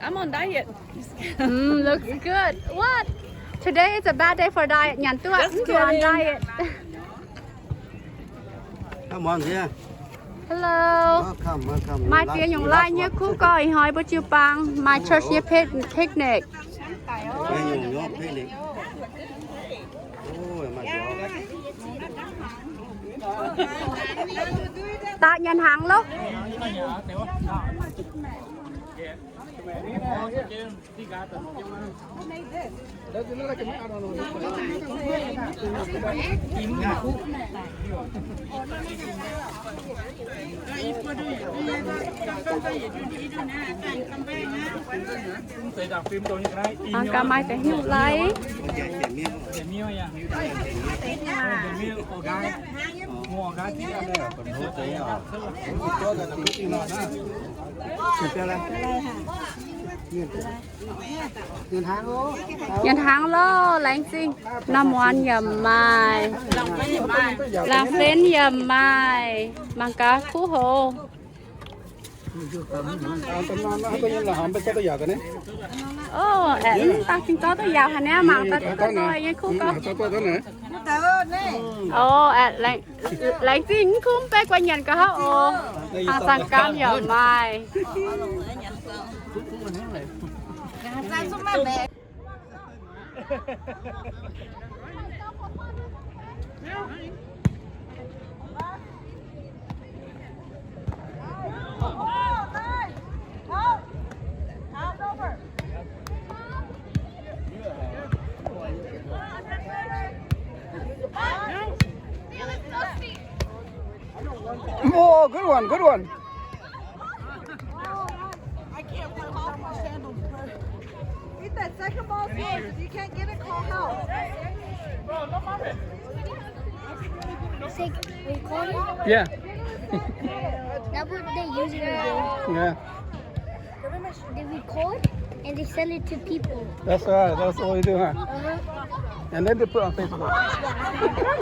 I'm on diet. Mm, looks good. What? Today is a bad day for diet. Nyanc duqv, mv dungx on diet. Hello. Maaih ziex nyungc laaih nyei kuv gorx ih hnoi mbuo jiu-baang maaih church nyei picnic. Daaih nyanc hnaangx loh. Aengx gaax maaih deix hnyouv laiv. Nyanc hnaangx loh, laengz zingh. Norm muonz yaac maaih, laangz fenv yaac maaih, mangc gaax kuv hov. Ov, aengx mv baac zingh zorqv duqv yaauc haic niaa, mangc daaih duqv doic nyei kuv gorx. Ov, aengx laengz zingh kuv mv bei guai nyanc ga'hauv oc. Hnaangx saang-gaam yaac maaih. Oh, good one, good one. I can't put off my sandals. Get that second ball, if you can't get it, call help. Is it recording? Yeah. That what they use in the game. Yeah. They record and they send it to people. That's right. That's what we do, huh? Uh-huh. And then they put on Facebook.